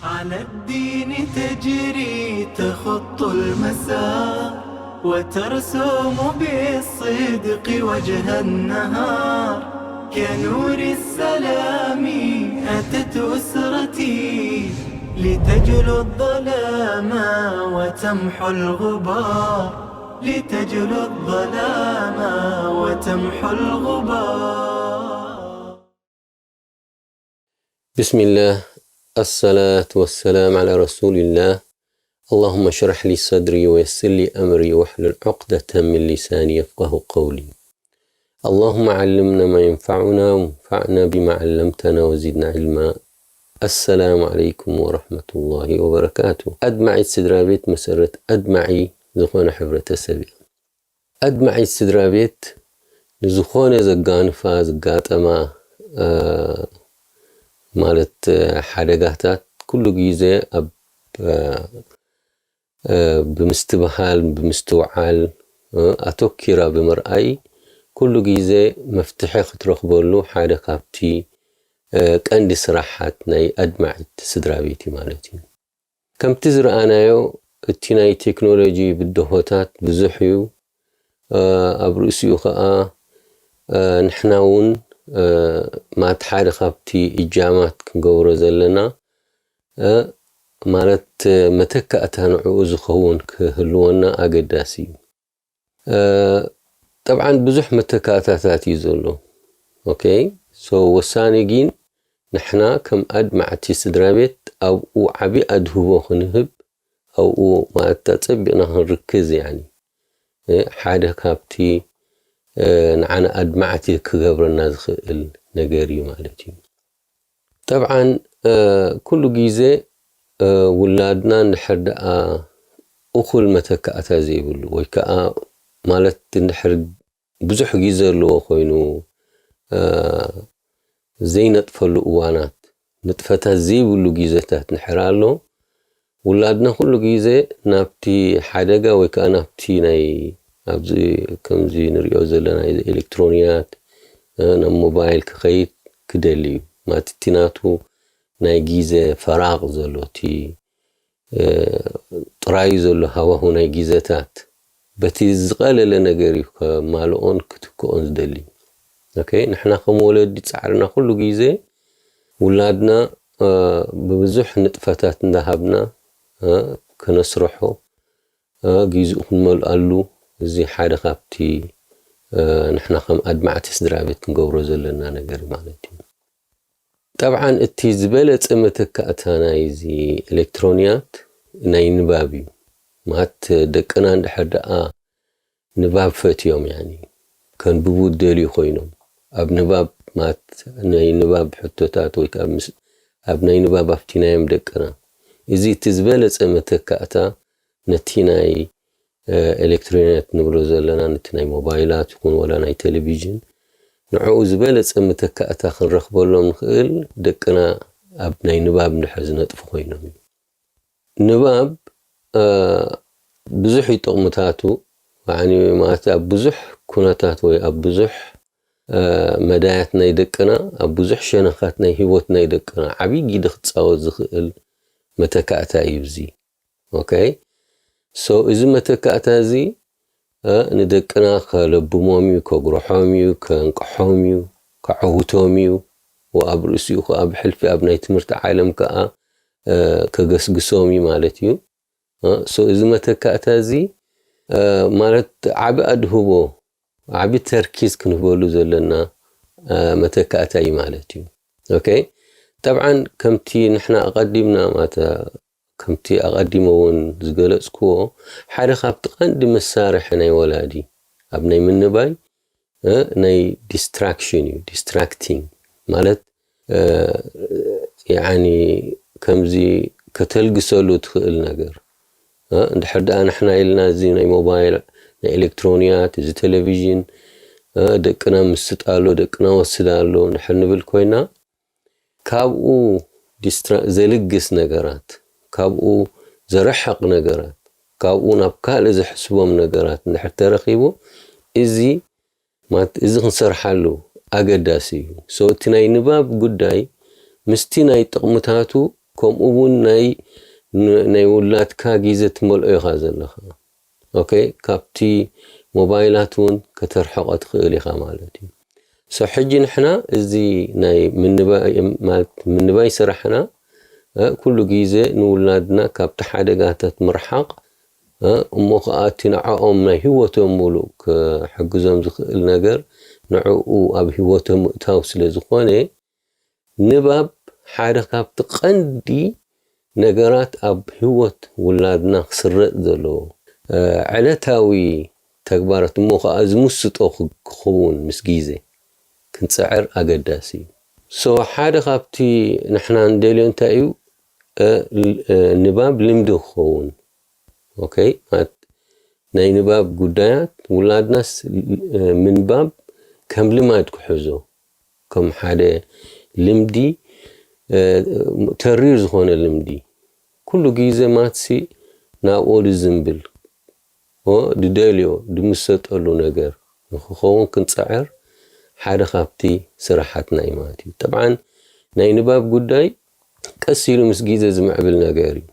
على الدين تجري تخط المسار، وترسم بالصدق وجه النهار. كنور السلام أتت أسرتي، لتجلو الظلام وتمحو الغبار، لتجلو الظلام وتمحو الغبار. بسم الله، الصلاة والسلام على رسول الله. اللهم اشرح لي صدري ويسر لي أمري واحلل عقدة من لساني يفقه قولي. اللهم علمنا ما ينفعنا وانفعنا بما علمتنا وزدنا علما. السلام عليكم ورحمة الله وبركاته. ኣድማዒት ስድራ ቤት መሰረት ኣድማዒ ዝኾነ ሕብረተሰብ እዩ። ኣድማዒት ስድራ ቤት ንዝኾነ ዘጋንፋ፣ ዝጋጠማ፣ እ፣ ማለት፣ እ፣ ሓደጋታት ኩሉ ግዜ ኣብ፣ እ፣ እ፣ ብምስትብሃል፣ ብምስትውዓል፣ እ፣ ኣተኪራ ብምርኣይ ኩሉ ግዜ መፍትሒ ክትረኽበሉ ሓደ ካብቲ፣ እ፣ ቀንዲ ስራሓት ናይ ኣድማዒት ስድራ ቤት እዩ ማለት እዩ። ከምቲ ዝረኣናዮ እቲ ናይ ቴክኖሎጂ ብድሆታት ብዙሕ እዩ። እ፣ ኣብ ርእሲኡ ኸኣ፣ እ፣ ንሕና እውን፣ እ፣ ማት ሓደ ካብቲ እጃማት ክንገብሮ ዘለና፣ እ፣ ማለት መተካእታ ንዕኡ ዝኸውን ክህልወና ኣገዳሲ እዩ። እ፣ ጠብዓን ብዙሕ መተካእታታት እዩ ዘሎ። ኦኬ፣ ሶ ወሳኒ ግን ንሕና ከም ኣድማዕቲ ስድራ ቤት ኣብኡ ዓቢ ኣድህቦ ክንህብ፣ ኣብኡ ማለት ኣጸቢቕና ክንርክዝ፣ ያኒ፣ እ፣ ሓደ ካብቲ፣ እ፣ ንዓና ኣድማዕቲ ክገብረና ዝኽእል ነገር እዩ ማለት እዩ። ጠብዓን፣ እ፣ ኩሉ ግዜ፣ እ፣ ውላድና እንድሕር ደኣ እኹል መተካእታ ዘይብሉ ወይ ከኣ ማለት እንድሕር ብዙሕ ግዜ ዘለዎ ኮይኑ፣ እ፣ ዘይነጥፈሉ እዋናት፣ ንጥፈታት ዘይብሉ ግዜታት እንድሕር ኣሎ፣ ውላድና ኩሉ ግዜ ናብቲ ሓደጋ ወይ ከኣ ናብቲ ናይ ኣብዚ ከምዚ ንሪኦ ዘለና ኤሌክትሮንያት፣ እ፣ ናብ ሞባይል ክኸይድ ክደሊ እዩ። ማለት እቲ ናቱ ናይ ግዜ ፈራቕ ዘሎ፣ እቲ፣ እ፣ ጥራዩ ዘሎ ሃዋሁ ናይ ግዜታት በቲ ዝቐለለ ነገር እዩ ከማልኦን ክትክኦን ዝደሊ። ኦኬ፣ ንሕና ከም ወለዲ ጻዕርና ኩሉ ግዜ ውላድና፣ እ፣ ብብዙሕ ንጥፈታት እንዳሃብና፣ እ፣ ከነስርሖ፣ እ፣ ግዜኡ ክንመልኣሉ፣ እዚ ሓደ ካብቲ፣ እ፣ ንሕና ከም ኣድማዕቲ ስድራ ቤት ክንገብሮ ዘለና ነገር ማለት እዩ። ጠብዓን እቲ ዝበለጸ መተካእታ ናይዚ ኤሌክትሮንያት ናይ ንባብ እዩ። ማለት ደቅና እንድሕር ደኣ ንባብ ፈትዮም፣ ያኒ፣ ከንብቡ ዝደልዩ ኮይኖም፣ ኣብ ንባብ፣ ማለት ናይ ንባብ ሕቶታት ወይ ከኣ ምስ-፣ ኣብ ናይ ንባብ ኣፍቲናዮም ደቅና። እዚ እቲ ዝበለጸ መተካእታ ነቲ ናይ፣ እ፣ ኤሌክትሮንያት ንብሎ ዘለና፣ ነቲ ናይ ሞባይላት ይኹን ወላ ናይ ቴሌቪዥን፣ ንዕኡ ዝበለጸ መተካእታ ክንረኽበሎም ንኽእል፣ ደቅና ኣብ ናይ ንባብ እንድሕር ዝነጥፉ ኮይኖም እዩ። ንባብ፣ እ፣ ብዙሕ እዩ ጥቕምታቱ፣ ያኒ፣ ማለት ኣብ ብዙሕ ኩነታት ወይ ኣብ ብዙሕ፣ እ፣ መዳያት ናይ ደቅና፣ ኣብ ብዙሕ ሸነኻት ናይ ህይወት ናይ ደቅና ዓብዪ ግደ ክጻወት ዝኽእል መተካእታ እዩ እዚ። ኦኬ? ሶ፣ እዚ መተካእታ እዚ፣ እ፣ ንደቅና ከለብሞም እዩ፣ ከጉርሖም እዩ፣ ከንቅሖም እዩ፣ ከዐውቶም እዩ። ወኣብ ርእሲኡ ከኣ ብሕልፊ ኣብ ናይ ትምህርቲ ዓለም ከኣ፣ እ፣ ከገስግሶም እዩ ማለት እዩ። እ፣ ሶ፣ እዚ መተካእታ እዚ፣ እ፣ ማለት ዓቢ ኣድህቦ፣ ዓቢ ተርኪዝ ክንህበሉ ዘለና፣ እ፣ መተካእታ እዩ ማለት እዩ። ኦኬ? ጠብዓን ከምቲ ንሕና ኣቐዲምና ማተ-፣ ከምቲ ኣቐዲመ እውን ዝገለጽክዎ፣ ሓደ ካብቲ ቀንዲ መሳርሒ ናይ ወላዲ ኣብ ናይ ምንባይ፣ እ፣ ናይ ዲስትራክሽን እዩ፣ ዲስትራክቲንግ ማለት፣ እ፣ ያኒ ከምዚ ከተልግሰሉ ትኽእል ነገር። እ፣ እንድሕር ደኣ ንሕና ኢልና እዚ ናይ ሞባይል፣ ናይ ኤሌክትሮንያት፣ እዚ ቴሌቪዥን፣ እ፣ ደቅና ምስጥ ኣሎ፣ ደቅና ወስድ ኣሎ እንድሕር ንብል ኮይና፣ ካብኡ ዲስትራ-፣ ዘልግስ ነገራት፣ ካብኡ ዘርሕቕ ነገራት፣ ካብኡ ናብ ካልእ ዘሕስቦም ነገራት እንድሕር ተረኺቡ፣ እዚ፣ ማለት፣ እዚ ክንሰርሓሉ ኣገዳሲ እዩ። ሶ፣ እቲ ናይ ንባብ ጉዳይ ምስቲ ናይ ጥቕምታቱ ከምኡ እውን ናይ ናይ ውላድካ ግዜ ትመልኦ ኢኻ ዘለኻ። ኦኬ፣ ካብቲ ሞባይላት እውን ከተርሕቆ ትኽእል ኢኻ ማለት እዩ። ሶ ሕጂ ንሕና እዚ ናይ ምንባይ ማለት ምንባይ ስራሕና ኩሉ ግዜ ንውላድና ካብቲ ሓደጋታት ምርሓቕ እሞ ከዓ እቲ ንዕኦም ናይ ህይወቶም ሙሉእ ክሕግዞም ዝኽእል ነገር ንዕኡ ኣብ ህይወቶም ምእታው ስለ ዝኾነ ንባብ ሓደ ካብቲ ቀንዲ ነገራት ኣብ ህይወት ውላድና ክስረጥ ዘለዎ ዕለታዊ ተግባራት እሞ ከዓ ዝምስጦ ክኸውን ምስ ግዜ ክንፅዕር ኣገዳሲ እዩ። ሶ ሓደ ካብቲ ንሕና ንደልዮ እንታይ እዩ? ንባብ ልምዲ ክኸውን። ኦኬ፣ ማለት ናይ ንባብ ጉዳያት ውላድናስ ምንባብ ከም ልማድ ክሕዞ ከም ሓደ ልምዲ ተሪር ዝኾነ ልምዲ ኩሉ ግዜ ማትሲ ናብኡ ዝዝንብል ዝደልዮ ዝምሰጠሉ ነገር ንክኸውን ክንፅዕር ሓደ ካብቲ ስራሓትና እዩ ማለት እዩ። ጠብዓን ናይ ንባብ ጉዳይ ቀስ ኢሉ ምስ ግዜ ዝምዕብል ነገር እዩ።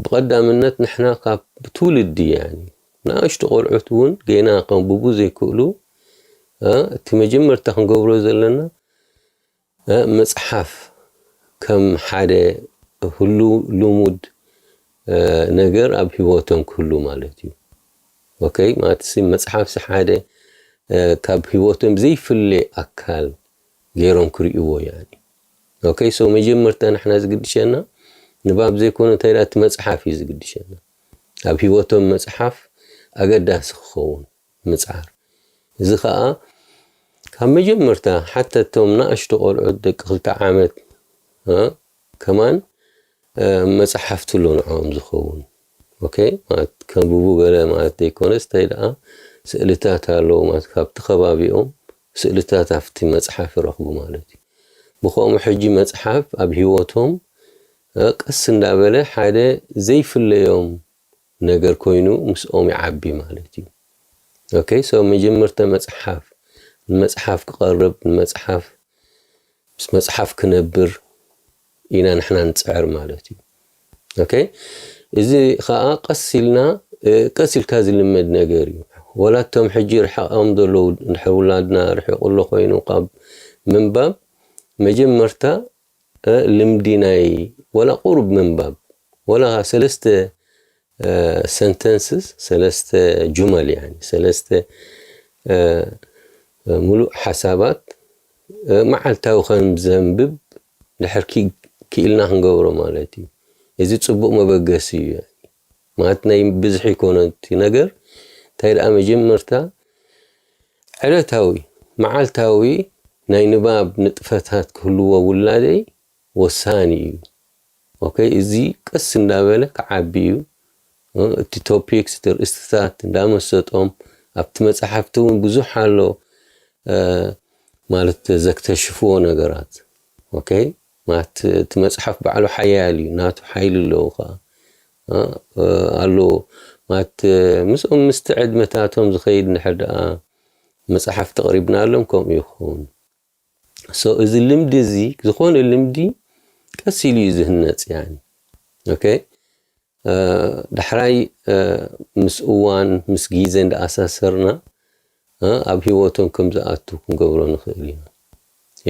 ብቐዳምነት ንሕና ካብ ትውልዲ ያኒ ንኣሽቱ ቆልዑት እውን ገና ከንብቡ ዘይክእሉ እቲ መጀመርታ ክንገብሮ ዘለና መፅሓፍ ከም ሓደ ህሉ ልሙድ ነገር ኣብ ህይወቶም ክህሉ ማለት እዩ። ኦኬ፣ ማለት መፅሓፍ ሓደ ካብ ህይወቶም ዘይፍለ ኣካል ገይሮም ክርእይዎ ያኒ። ኦኬ፣ ሶ መጀመርታ ንሕና ዝግድሸና ንባብ ዘይኮነ እንታይ እቲ መፅሓፍ እዩ ዝግድሸና። ኣብ ህይወቶም መፅሓፍ ኣገዳሲ ክኸውን ምፅዓር። እዚ ከዓ ካብ መጀመርታ ሓተቶም ንኣሽቱ ቆልዑት ደቂ ክልተ ዓመት ከማን መፅሓፍቲ ኣሎ ንዕኦም ዝኸውን። ኦኬ፣ ማለት ከንብቡ ገለ ማለት ዘይኮነስ እንታይ ደኣ ስእልታት ኣለዉ ማለት ካብቲ ከባቢኦም ስእልታት ኣብቲ መፅሓፍ ይረኽቡ ማለት እዩ። ብኸምኡ ሕጂ መፅሓፍ ኣብ ህይወቶም ቀስ እንዳበለ ሓደ ዘይፍለዮም ነገር ኮይኑ ምስኦም ይዓቢ ማለት እዩ። ኦኬ፣ ሶ መጀመርታ መፅሓፍ ንመፅሓፍ ክቐርብ ንመፅሓፍ ምስ መፅሓፍ ክነብር ኢና ንሕና ንፅዕር ማለት እዩ። ኦኬ፣ እዚ ከዓ ቀስ ኢልና ቀስ ኢልካ ዝልመድ ነገር እዩ። ወላ እቶም ሕጂ ርሕቆም ዘለዉ እንድሕር ውላድና ርሒቑ ኣሎ ኮይኑ ካብ ምንባብ መጀመርታ ልምዲ ናይ ወላ ቁሩብ ምንባብ ወላ ሰለስተ ሰንተንስስ ሰለስተ ጁመል ያኒ ሰለስተ ሙሉእ ሓሳባት መዓልታዊ ከም ዘንብብ ድሕር ክኢልና ክንገብሮ ማለት እዩ። እዚ ፅቡቅ መበገሲ እዩ። ማለት ናይ ብዝሒ ይኮነ እቲ ነገር እንታይ ደኣ መጀመርታ ዕለታዊ መዓልታዊ ናይ ንባብ ንጥፈታት ክህልዎ ውላደይ ወሳኒ እዩ። ኦኬ፣ እዚ ቀስ እንዳበለ ክዓቢ እዩ። እቲ ቶፒክስ እቲ ርእስትታት እንዳመሰጦም ኣብቲ መፅሓፍቲ እውን ብዙሕ ኣሎ ማለት ዘክተሽፍዎ ነገራት። ኦኬ፣ ማለት እቲ መፅሓፍ ባዕሉ ሓያል እዩ፣ ናቱ ሓይሊ ኣለዎ ከዓ ኣሎ ማለት ምስኦም ምስቲ ዕድመታቶም ዝኸይድ እንድሕር ደኣ መፅሓፍ ተቕሪብናሎም ከምኡ ይኸውን። ሶ እዚ ልምዲ እዚ ዝኾነ ልምዲ ቀስ ኢሉ እዩ ዝህነፅ ያኒ። ኦኬ፣ ዳሕራይ ምስ እዋን ምስ ግዜ እንዳኣሳሰርና ኣብ ህይወቶም ከም ዝኣቱ ክንገብሮ ንኽእል ኢና።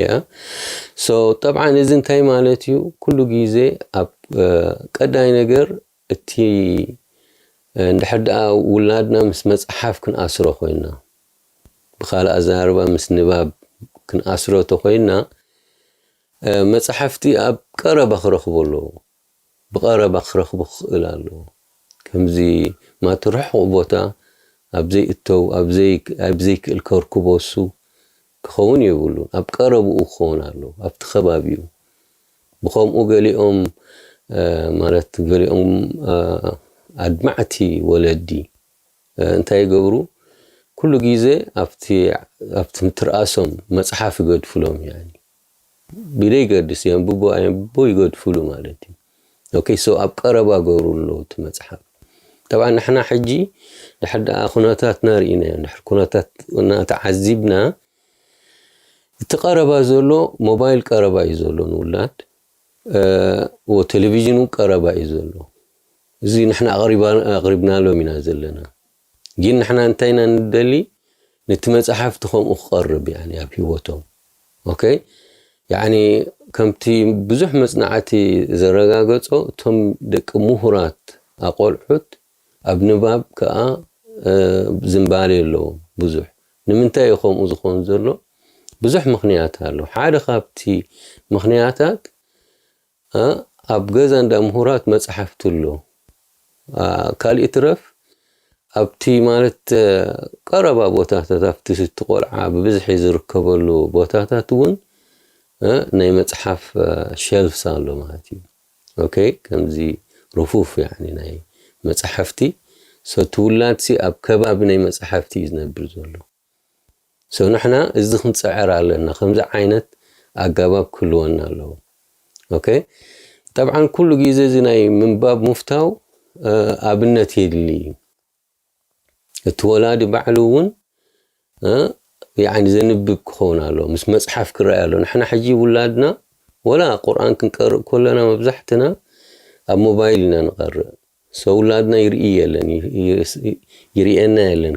ያ ሶ ጠብዓን እዚ እንታይ ማለት እዩ? ኩሉ ግዜ ኣብ ቀዳይ ነገር እቲ እንድሕር ደኣ ውላድና ምስ መፅሓፍ ክንኣስሮ ኮይና ብካልእ ኣዘራርባ ምስ ንባብ ክንኣስሮ ተኮይና መፅሓፍቲ ኣብ ቀረባ ክረኽቦ ኣለዎ። ብቐረባ ክረኽቦ ክኽእል ኣለዎ። ከምዚ ማት ርሑቕ ቦታ ኣብ ዘይእተው ኣብ ዘይክእል ከርክቦ እሱ ክኸውን የብሉን። ኣብ ቀረብኡ ክኸውን ኣለዎ፣ ኣብቲ ከባቢኡ። ብኸምኡ ገሊኦም ማለት ገሊኦም ኣድማዕቲ ወለዲ እንታይ ይገብሩ? ኩሉ ግዜ ኣብቲ ኣብቲ ምትርኣሶም መፅሓፍ ይገድፍሎም ያኒ ብደይ ገድስ የንብቦ ኣየንብቦ ይገድፍሉ ማለት እዩ። ኦኬ ሶ ኣብ ቀረባ ገብሩ ኣለዉ እቲ መፅሓፍ። ጠብዓ ንሕና ሕጂ ድሕር ደኣ ኩነታትና ርኢናዮ ድሕር ኩነታትና ተዓዚብና እቲ ቀረባ ዘሎ ሞባይል ቀረባ እዩ ዘሎ ንውላድ ቴሌቪዥን እውን ቀረባ እዩ ዘሎ። እዚ ንሕና ኣቕሪብናሎም ኢና ዘለና። ግን ንሕና እንታይ ኢና ንደሊ? ነቲ መፅሓፍቲ ከምኡ ክቐርብ ኣብ ሂወቶም። ኦኬ፣ ከምቲ ብዙሕ መፅናዕቲ ዘረጋገፆ፣ እቶም ደቂ ምሁራት ኣቆልዑት ኣብ ንባብ ከዓ ዝንባሌ ኣለዎም ብዙሕ። ንምንታይ እዩ ከምኡ ዝኾን ዘሎ? ብዙሕ ምኽንያት ኣሎ። ሓደ ካብቲ ምኽንያታት፣ ኣብ ገዛ እንዳ ምሁራት መፅሓፍቲ ኣሎ። ካልእ ትረፍ ኣብቲ ማለት ቀረባ ቦታታት፣ ኣብቲ ስቲ ቆልዓ ብብዝሒ ዝርከበሉ ቦታታት እውን ናይ መፅሓፍ ሸልፍስ ኣሎ ማለት እዩ። ኦኬ፣ ከምዚ ርፉፍ ናይ መፅሓፍቲ። ሰቲ ውላድሲ ኣብ ከባቢ ናይ መፅሓፍቲ እዩ ዝነብር ዘሎ። ሰው ንሕና እዚ ክንፅዕር ኣለና። ከምዚ ዓይነት ኣገባብ ክህልወና ኣለዎ። ኦኬ፣ ጠብዓን ኩሉ ግዜ እዚ ናይ ምንባብ ምፍታው ኣብነት የድሊ እዩ። እቲ ወላዲ ባዕሉ እውን ዘንብብ ክኸውን ኣሎ፣ ምስ መፅሓፍ ክረኣይ ኣሎ። ንሕና ሕጂ ውላድና ወላ ቁርኣን ክንቀርእ ከለና መብዛሕትና ኣብ ሞባይል ኢና ንቐርእ። ሰው ውላድና ይርኢ የለን፣ ይርእየና የለን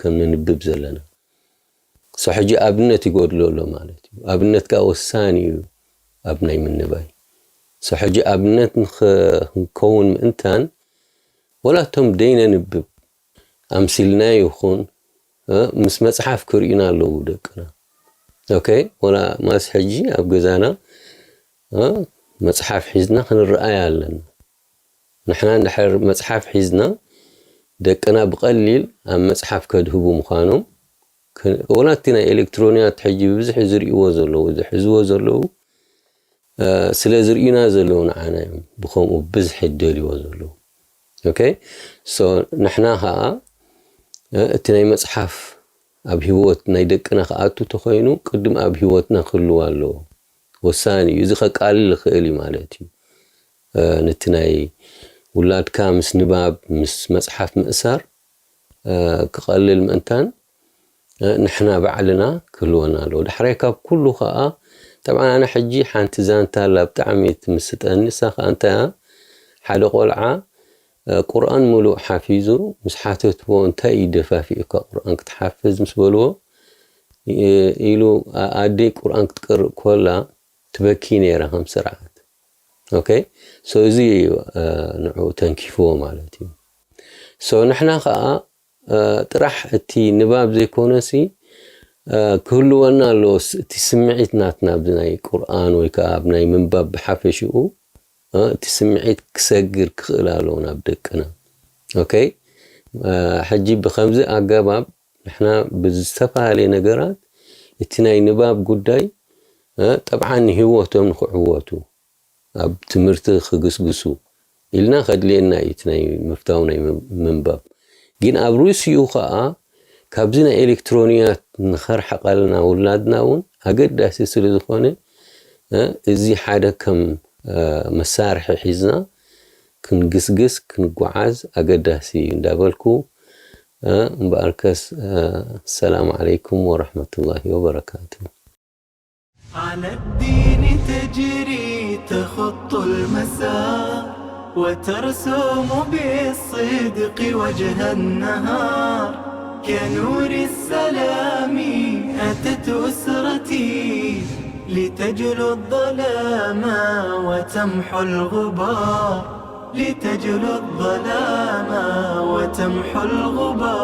ከም ነንብብ ዘለና። ሰው ሕጂ ኣብነት ይጎድሎ ኣሎ ማለት እዩ። ኣብነት ከዓ ወሳኒ እዩ ኣብ ናይ ምንባይ። ሰው ሕጂ ኣብነት ንክንከውን ምእንታን ወላ እቶም ደይነንብብ ኣምሲልና ይኹን ምስ መፅሓፍ ክርእዩና ኣለዉ ደቅና። ኦኬ፣ ወላ ማስ ሕጂ ኣብ ገዛና መፅሓፍ ሒዝና ክንረኣይ ኣለና። ንሕና እንድሕር መፅሓፍ ሒዝና ደቅና ብቐሊል ኣብ መፅሓፍ ከድህቡ ምዃኖም፣ ወላ እቲ ናይ ኤሌክትሮንያት ሕጂ ብብዝሒ ዝርእይዎ ዘለዉ፣ ዝሕዝዎ ዘለዉ፣ ስለ ዝርእዩና ዘለዉ ንዓና እዮም ብኸምኡ ብዝሒ ደልይዎ ዘለዉ። ኦኬ፣ ንሕና ከዓ እቲ ናይ መፅሓፍ ኣብ ህይወት ናይ ደቅና ክኣቱ ተኾይኑ ቅድም ኣብ ህይወትና ክህልው ኣለዎ። ወሳኒ እዩ። እዚ ከቃልል ይኽእል እዩ ማለት እዩ። ነቲ ናይ ውላድካ ምስ ንባብ ምስ መፅሓፍ ምእሳር ክቐልል ምእንታን ንሕና ባዕልና ክህልወና ኣለዎ። ዳሕራይ ካብ ኩሉ ከዓ ጠብዓ ኣነ ሕጂ ሓንቲ ዛንታ ኣላ ብጣዕሚ ትምስጠኒ። እሳ ከዓ እንታይ እያ? ሓደ ቆልዓ ቁርኣን ሙሉእ ሓፊዙ ምስ ሓተትዎ እንታይ እዩ ደፋፊኡካ ቁርኣን ክትሓፍዝ ምስ በልዎ ኢሉ ኣደይ ቁርኣን ክትቀርእ ኮላ ትበኪ ነይራ ከም ስርዓት። ኦኬ፣ ሶ እዚ እዩ ንዑ ተንኪፍዎ ማለት እዩ። ሶ ንሕና ከዓ ጥራሕ እቲ ንባብ ዘይኮነሲ ክህልወና ኣለዎ እቲ ስምዒት ናትና ኣብዚ ናይ ቁርኣን ወይ ከዓ ኣብ ናይ ምንባብ ብሓፈሽኡ እቲ ስምዒት ክሰግር ክኽእል ኣለዎ ናብ ደቅና። ኦኬ፣ ሕጂ ብከምዚ ኣገባብ ንሕና ብዝተፈላለየ ነገራት እቲ ናይ ንባብ ጉዳይ ጠብዓ ንህይወቶም ንክዕወቱ ኣብ ትምህርቲ ክግስግሱ ኢልና ከድልየና እዩ እቲ ናይ ምፍታው ናይ ምንባብ። ግን ኣብ ርእሲኡ ከዓ ካብዚ ናይ ኤሌክትሮንያት ንኸርሕቐልና ውላድና እውን ኣገዳሲ ስለ ዝኾነ እዚ ሓደ ከም መሳርሒ ሒዝና ክንግስግስ ክንጓዓዝ ኣገዳሲ እዩ እንዳበልኩ እምበኣርከስ ሰላም ዓለይኩም ወረሕመቱላሂ ወበረካቱ። على الدين تجري تخط المسار وترسم بالصدق وجه النهار كنور السلام أتت أسرتي لتجلو الظلام وتمحو الغبار لتجلو الظلام وتمحو الغبار